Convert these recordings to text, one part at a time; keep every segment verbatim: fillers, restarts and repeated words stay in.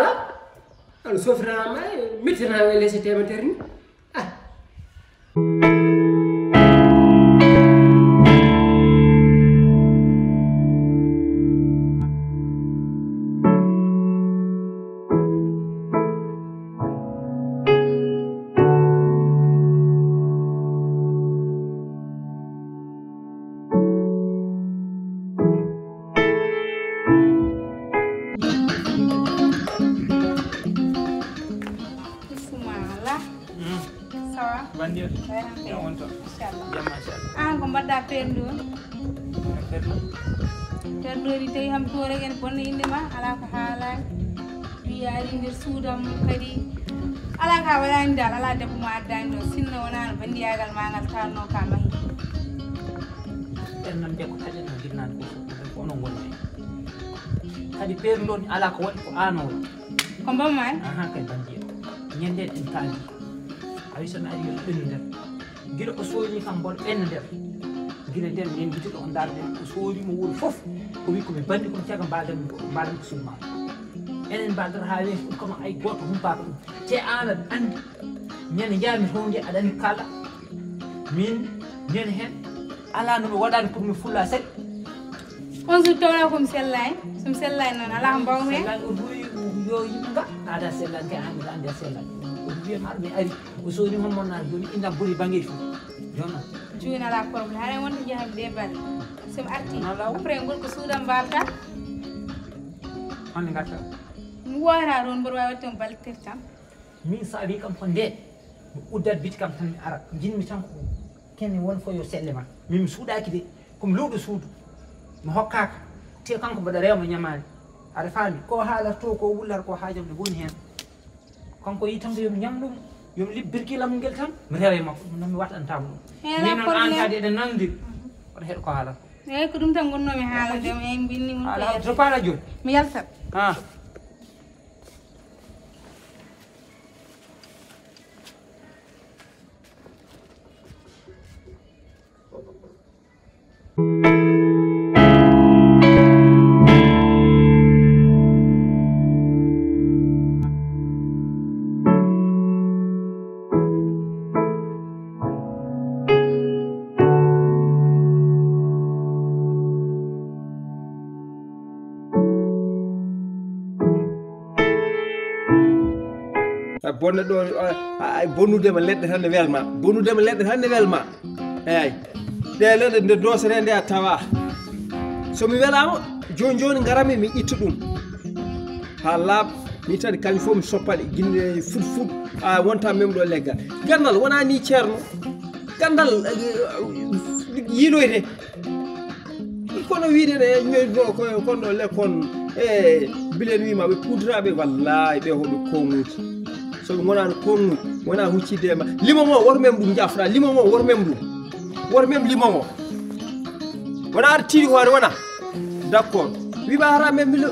ala. Ano sofirama, mittirama e lese temeter ni. Ah. Bismillah. Mm. Ça va? Bandiyo. Wonto. Inchallah. Jam, machallah. An ko mbaɗɗa perdu on? Perdu. Perdu ni tawi ham toore en bonno inde ma, ala ko haalaani. Mi yaari nder suudam kadi. Ala ka waɗaani dal, ala debbo mo addaani ɗo. Sinno wonaano bandiyagal ma ngal taarno ka mahi. Ɓernam de ko taƴanno jinnaani ko fof, ko onon ngoni. Kadi peeru ɗon ala ko waɗi ko aan o waɗi. Ko mbamma en? Aha, kay bandiye. Ñande en kaali. A wi so mi ari yo ɓennu nder. Gila o soñi kam mboɗo ɓenna nder. Gila nder min giti ɗo ndaar nder. O soñi mo woni fof. O wi ko mi bandi ko mi caga mbaɗan mbaɗan ko suudu ma. Enen mbaɗata haa weesu ɗum kama ay gooto humpaaka ɗum. Te aan aɗa anndi. Ñande njaami toon nde aɗa anndi kala. Min ñande heen. Alaa no mi waɗaani pour mi fulla seɗɗa. On so tawno ko mi sellaani, so mi sellaani noon alaa ko mbawmi heen. Sellaani o duwi yo yimɓe nga, aada sellaani kay hannde ko annde sellaani. O duwi ma mi ari, o soodi mon mon naan jooni inna buri bangeeji fof. Jooni noon. Jooni alaa problème, haɗa wonde njahaɓe ɗe balɗe. So mi arti, après ngol ko suudan mbaabta. Hannde ngarta. Mi wooyata toon mboɗo waawi waɗde toon balɗe tati tan. Min so a wi kam ko nde mi uddat biti kam tan mi ara jinmi tan ko kene won fof yo selle ma min mi suuɗaki de komi luuɗo suudu mi hokkaka te kanko mboɗo rewma ñamani aɗa faami ko haalarto ko wullar ko haajam ne woni hen kanko yi tan ko yomi ñam ɗum yomi libbirki lamugel tan mi rewa e makko ɗum noon mi waɗantama ɗum min noon an kadi eɗen nanodiri wata heɗo ko haalata eyyi ko ɗum tan gonnomi haalande on eyyi mbinni mum ala to paala joni mi yaltat ah. Bonne ɗo, a, a, bonnude ma leɗɗe tan ne welma. Bonnude ma leɗɗe tan ne welma. Eeyi. Ɗe leɗɗe nde doosere nde a tawa. So mi welaama, jooni jooni ngarammi mi itta ɗum. Haa laaɓa, mi itta ɗe kañum fof mi soppa ɗe. Ginde fut fut, a wonta même ɗo leggal. Ganndal wonaa ni ceerno. Ganndal, eh, yiiloyde. Kono wiide ne ñoyno ko kon ɗo lekkon e bilen wiima ɓe pudraɓe wallahi ɓe hoɓe konguji. So ɓe gonano konguji wona huccide e ma. Limo ngo woto mem ɗum jafra limo ngo woto mem ɗum. Woto mem limo ngo. Wona ar tiri hoore wona. D'accord. Wiɓa hara mem milo.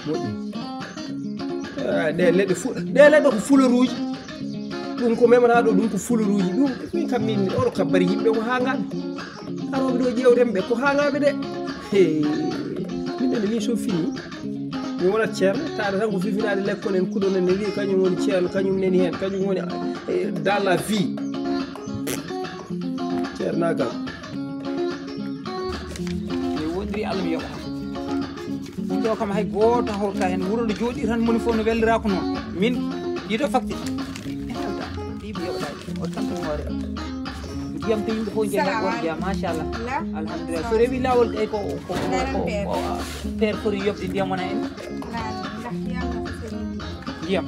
Moƴƴi. Ah, ɗe leɗɗe fu- ɗe leɗɗe ko fularuji. Ɗum ko memata ɗo ɗum ko fularuji ɗum. Min kam min oɗo kabbari yimɓe ko hagaɓe. Aroɓe ɗo ƴewden ɓe ko hagaɓe de. He. Min nene min so fini. Mi wonat ceerno taɗa tan ko fifinaɗe lekkol en kuɗo nene wi kañum woni ceerno kañum neni hen kañum woni eh, dans la vie. Ceernagal. Mi wondiri allah mi yoɓata. Ɗum ɗo kam hay gooto hawrata heen wuro no jooɗi tan moni fof no wellira ko noon min ɗiɗo fakti ɗiɗi yoɓata o tan tan hoore ndiyam to yimɓe fof jeeya goto jeeya machallah alhamdulillah so rewi lawol kay ko ko père foti yoɓde ndiyam wona en ndiyam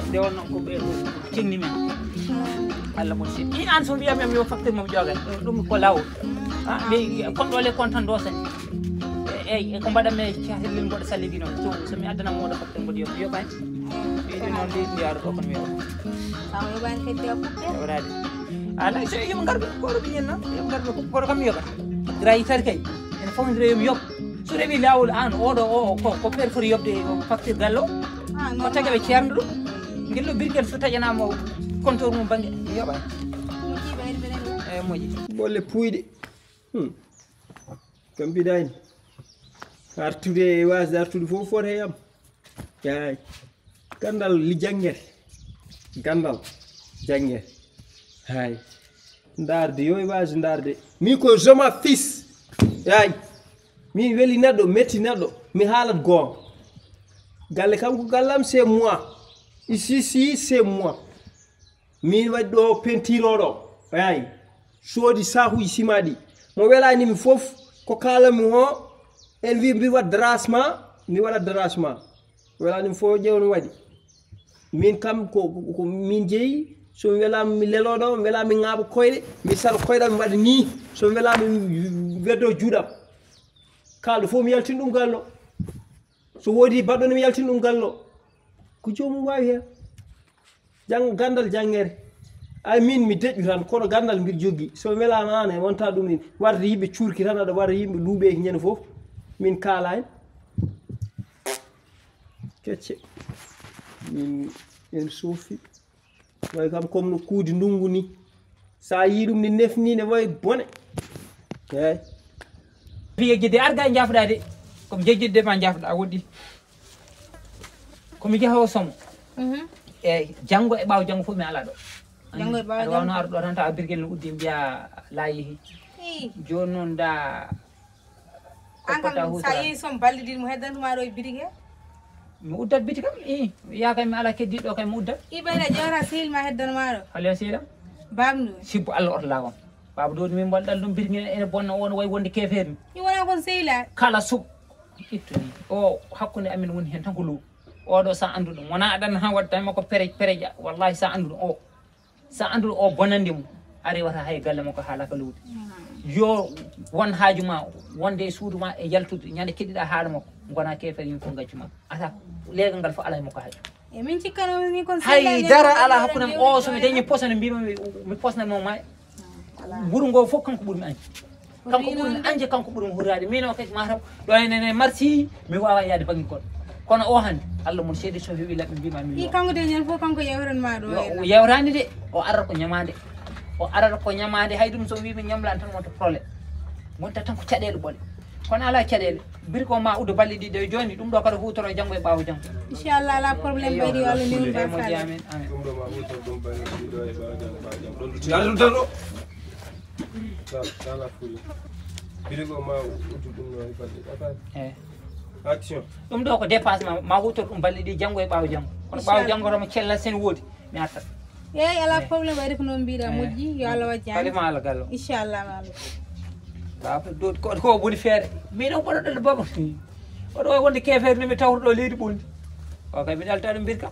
nde wonno ko ɓe tingni men allah mon sin i an so mbiyam yam yo facteur mom joga ɗum ko lawol mi kon ɗo le kontan do sen eyyi e ko mbaɗa me cahillin mboɗo salligino so so mi addana moɗo facteur mboɗo yo yoɓani ɓeydi noon leydi mbiyaɗo ɗo kono mi yoɓa awa yoɓani kadi o kuppe yoɓatade ala so yoɓe ngarɓe koɗo ɓiñen noon yoɓe ngarɓe kuppe koɗo kam mi yoɓata dra yittade kay ene fawodire yomi yoɓ so rewi lawol an oɗo o ko ko père foti yoɓde facture gallo ko taƴa ɓe ceerno ɗum guello birguel so taƴanama compteur mum banggue yoɓa e moƴƴi bolle puyɗe hmm. Kam bidani artude e wasde artude fof fot heyam yaay gandal li jangguete gandal jangguete hay ndarde yo e waji ndarde mi ko joma fils yaay min weli neɗɗo metti neɗɗo mi haalat goonga galle kam ko gallam c'est moi ici si c'est moi min waɗi ɗo pentiroɗo yaay soodi sahuji simaɗi mo welanimi fof ko kalanmi ho en wi mbi waɗ drasma mi waɗa drasma welanimi fof ƴeew no waɗi min kam ko ko min jeeyi somi welama mi leloɗo mi welama mi ŋaaɓa koyɗe mi sala koyɗam mi waɗa ni somi welama mi weddo juuɗam kalɗo fof mi yaltin ɗum gallo so wodi baɗɗo ne mi yaltin ɗum gallo ko jomum wawi hen jang gandal jangere ay min mi deƴƴu tan kono gandal mbiɗa joggi so welama an e wonta ɗum ni warde yimɓe curki tan aɗa warde yimɓe luuɓeki ñande foof min kaala hen kecce min en soofi way kam comme no kuudi ndungu ni sa yi ɗum ne nefni ne way bone eyyi fi yejjidde arga e jafɗa de komi jejjidde ma jafɗa woɗɗi komi jaha o somo eyyi janngo e ɓaawo janngo fof mi ala ɗo janngo e ɓaawo aɗa wawno ar ɗo tan tawa birgel no uddi mbiya la yeehi joni noon da an kam sa yeehi somo ballidiɗ mo heddantu ma ɗo e bitige mi uddat biti kam i yakay mi ala keddiɗo kay mi uddat i ɓeyɗa jewta sehil ma heddano ma ɗo haliya sehila bamɗo sibbo allah oto lawam baba dodi min mbaɗɗal ɗum birgel ene bonna on way wonde kefeeri mi wona kon sehila kala sub ittuni o hakkunde amin woni hen tan ko low oɗo sa andu ɗum wona aɗan ha waɗ tan makko perej pereja wallahi sa andu ɗum o sa andu o bonande mum a rewata hay galle makko haalaka lowdi yo won haaju ma wonde e suudu ma e yaltude ñande keɗɗiɗa haala makko gona kefer yimɓe fof gaccu ma ata leegal ngal fof ala e makko haaju e min cikkano min kon hay dara ala hakkunde am o somi dañi posone mbima mi posnanoma mburu ngo fof kanko ɓurmi añde Kanko ɓuri mi anje, kanko ɓuri mi huraade. Min o kadi matam ɗo enen e marsi, mi wawa yaade bangge goɗɗo. Kono o hannde, Allah mon seede, so heɓi laɓɓi mbima mi i kanko de ñan fof kanko yewran ma ɗo en. Yewrani de, o arata ko ñamade. O arata ko ñamade, hay ɗum so wimi ñamlan tan wonta problème. Wonta tan ko caɗele ɓole. Kono ala caɗele. Birko ma uddo balɗe ɗiɗi e joni, ɗum ɗo kadi hutoro janngo e ɓaawo janngo. Inchallah, ala problème, ɓayri yo Allah newnu ba faale. Amin, amin. Ɗum ɗo ma hutor ɗum balɗe ɗiɗo e ɓaawo janngo, ɓaawo janngo. Ɗum ɗo. Sala fulla. Birigo ma uddu ɗum no e balɗe ɗiɗi. Eh. Action. Ɗum ɗo ko dépassement, ma hutor ɗum balɗe ɗiɗi janngo e ɓaawo janngo. Kono ɓaawo janngo tan mo cella sen woodi, mi artat. Eyi, ala problème, ɓayri ko noon mbiɗa moƴƴi, yo Allah waɗ jaam. Kadi ma Allah gallo. Inchallah, ma Allah. Baba, ɗo ko, ko woni feere. Min o ɓoɗo ɗo baba. Oɗo wawi wonde keefeere no mi tawruɗo leydi ɓundi. O kay mi ɗalta ɗum mbirka.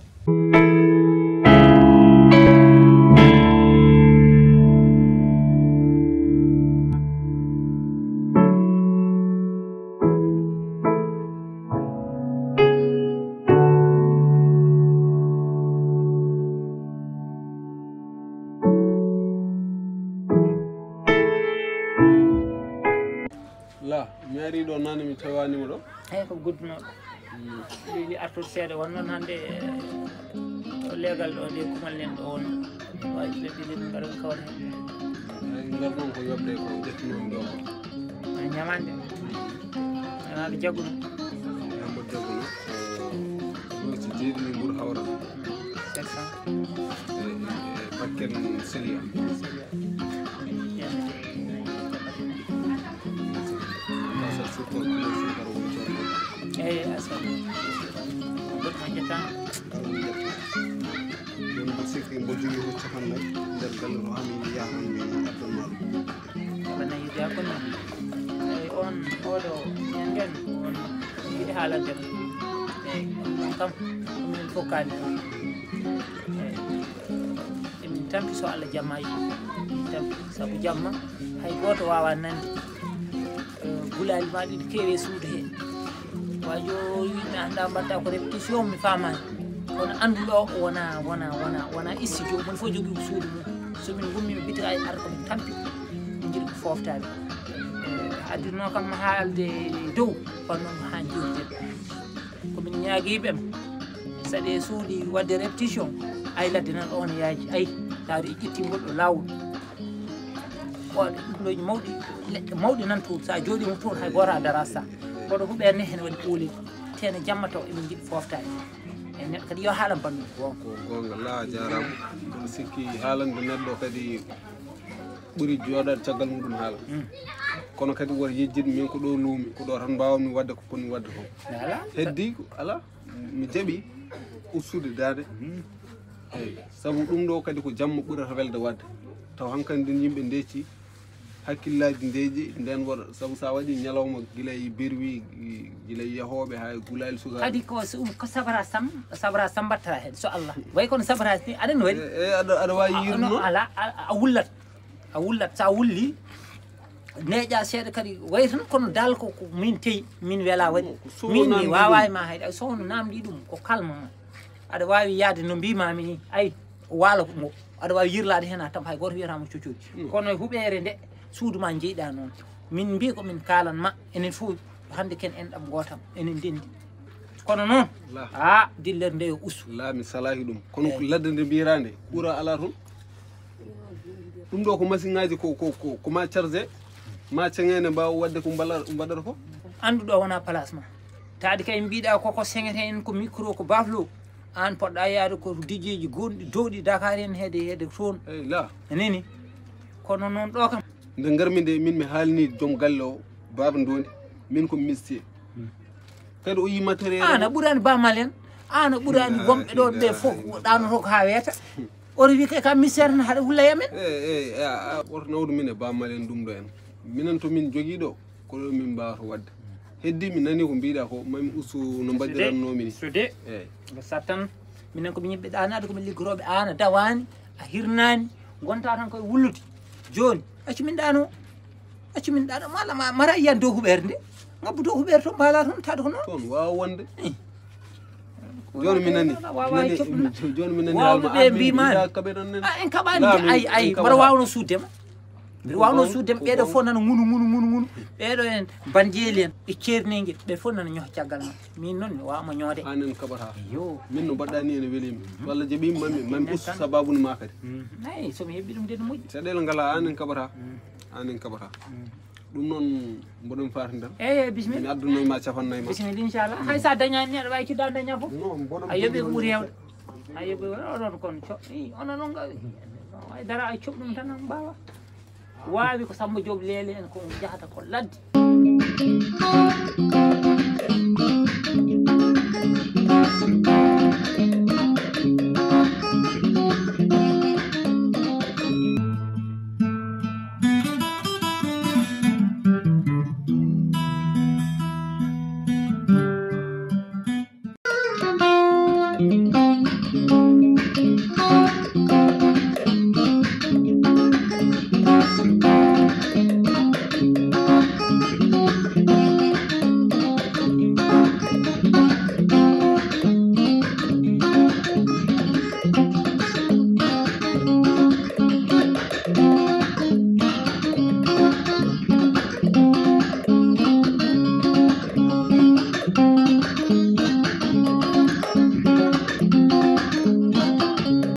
La, mi ari ɗo nane mi tawanima ɗo. Eyi, ko guddunoɗo. Ɗiɗi artude seeɗa won noon hannde, eh, ɗo leegal ɗo nde kumal nen ɗo won. Waji ɓe ɗiɗi min ngaɗa kawre heen. Eyi, ngal ɗon ko yoɓde ko ƴettunomi ɗo ko. A ñamande. Ana ko jagguno. Ana ko jagguno. Ko ɗo si jeeɗiɗi mburu hawra. Sept cents. E, e, e paquet sérieux. Sérieux. Eyi, asal. Goɗɗo ma ƴetta. Ɗum mbo sikki mbo jogi ko capan nayi nder galle ɗo, hami yahan mi addan ma ɗum. Capan nayi wiya ko noon. Eyi, on, oɗo, ñanden, on yiɗi haalande mo. Eyi, on kam, ɗum en fof kaali ɗum. Eyi, emin tampi so Allah jamma yiɗi. Emin tampi, sabu jamma, hay gooto waawaa nande. Eh, gulaali ma ɗiɗi keewi e suudu he. Waajo wiɗmi annda mbatta ko répétition mi faamaani. Kono annduɗo o wona, wona, wona, wona studio, mon fof jogii ko suudu mum. So min ngummi mi bitira e ara ko min tampi. Min njiɗi ko fooftaade. Eh, addirno kam haalde dow, kono noon haa njiwde. Ko min ñaagiiɓe ma. Saɗe suuɗi waɗde répétition, ay ladde nan ɗo on yaaji, ay, taari ƴetti ngol ɗo laawol. Waɗi ɗumɗoji mawɗi, leɗɗe mawɗe nan toon, sa jooɗima toon hay gooto a darasta. Kono huɓeere ne hene waɗi ɓoolel, tene jamma taw emin njiɗi foftaade. E neɗɗo kadi yo haalan banndum. Ko goonga, la, a jaaraama. Mboɗo sikki haalande neɗɗo kadi ɓuri jooɗaade caggal muɗum haala. Mm. Kono kadi woto yejjit min ko ɗo luumi, ko ɗo tan mbawmi waɗde ko ponmi waɗde ko. Ala. Heddi, ala, mi jaɓi ustude daande. Mm. Eyi, sabu ɗum ɗo kadi ko jamma ɓurata welde waɗde. Taw hankadi ndin yimɓe ndecci, hakkillaaji ndeeƴi, nden waɗa, sabu sa waɗi ñalawma gila e berwi, gila e yahooɓe haa e gulaali sukaaɓe. Kadi ko su-, ko sabara sam-, sabara sam mbattata heen, so Allah. Way kono sabara ni, aɗa no waɗi? E, e, aɗa, aɗa waawi yiirude noon? Ala, a, a wullat. A wullat, sa wulli, neeƴa seeɗa kadi, way tan kono dal ko, ko min teyi, min wela waɗi. Ko sowo namdi ɗum. Min mi wawa e ma hayɗa, sowo namdi ɗum, ko kalma ma. Aɗa waawi yahde no mbimami ni, ay, waalo ngo. Aɗa waawi yirlaade heen haa tampa, hay gooto wiyata mo cocoɗi. Mm. Kono e huɓeere nde, suudu ma njeyɗa noon. Min mbi ko min kaalan ma, enen fof, hannde ken enɗam gootam, enen ndenndi. Kono noon, la. Ah, dillere nde yo usu. La, mi salaki ɗum. Kono ko ladde nde mbiyata nde, courant ala toon. Ɗum ɗo ko machine ngaji ko, ko, ko, ko ma chargé, ma ceŋene mbaawa waɗde ko mbala-, mbaɗata ko. Annduɗo wona place ma. Taadi kay mbiɗa koko seŋete en ko micro, ko baflo. An poɗɗa yaade ko dijeji gonɗi dowɗi Dakar en heede, heede toon. Eyi, la. Nini? Kono noon ɗo kam. Nde ngarmi nde, min mi haalni joom galle o, Baba Ndondi, min ko musicien. Hmm. Kadi o yi matériel. An a ɓurani Ba Malen, an a ɓurani wonɓe ɗo ɓe fof, ɗanoto ko haa weeta. Oto wi kay ka misère tan haɗa wulla e amen. Eyi, eyi, a, a, oto nawdu min e Ba Malen ɗum ɗo en. Minen to min jogii ɗo, ko ɗo min mbaawata waɗde. Heddi mi nani ko mbiɗa ko, mami ustu no mbaɗirannomi ni. Sude. Eyi. Ko sattan, minen ko min yimɓe ɗanaade, ko min liggorooɓe, an a dawaani, a hirnaani, ngonta tan koye wullude. Jooni, accu min ɗano, accu min ɗano, mala ma, mara yiyan dow huɓeere nde. Ngabbu dow huɓeere toon, mbaala toon, taado ko noon. Toon waawa wonde. Eh. Jooni mi nani, mi nani, jooni mi nani haalma, ɓe mbiima kaɓe ɗon nani. Ah, en kaɓaani, ay, ay, mbaɗa waawno suuddema. Mbiɗa waawno suude ɓeeɗo fof nana ngunu ngunu ngunu ngunu. Ɓeeɗo en banjeeli en e ceerningel ɓe fof nana ñoha caggal ma. Min noon mi waawma ñoode. Anen kaɓata. Yo. Min no mbaɗɗa ni ene welimi. Walla jaɓimi mami mami ustu sababu ma kadi. Eyi somi heɓi ɗum de no moƴƴi. Caɗeele ngala anen kaɓata. Anen kaɓata. Ɗum noon mboɗon faati tan. Eyi bisimilla. Mi addunoy ma capannayi ma. Bisimilla inchallah. Hay sa dañani ni aɗa wawi cidda daña fof. A yoɓi ko ɓuuri hewde. A yoɓi oɗon kon coɓi onon on gawi. Hay dara a coɓ ɗum tan on mbawa. Wawi ko Samba Diop leele en ko jahata ko ladde.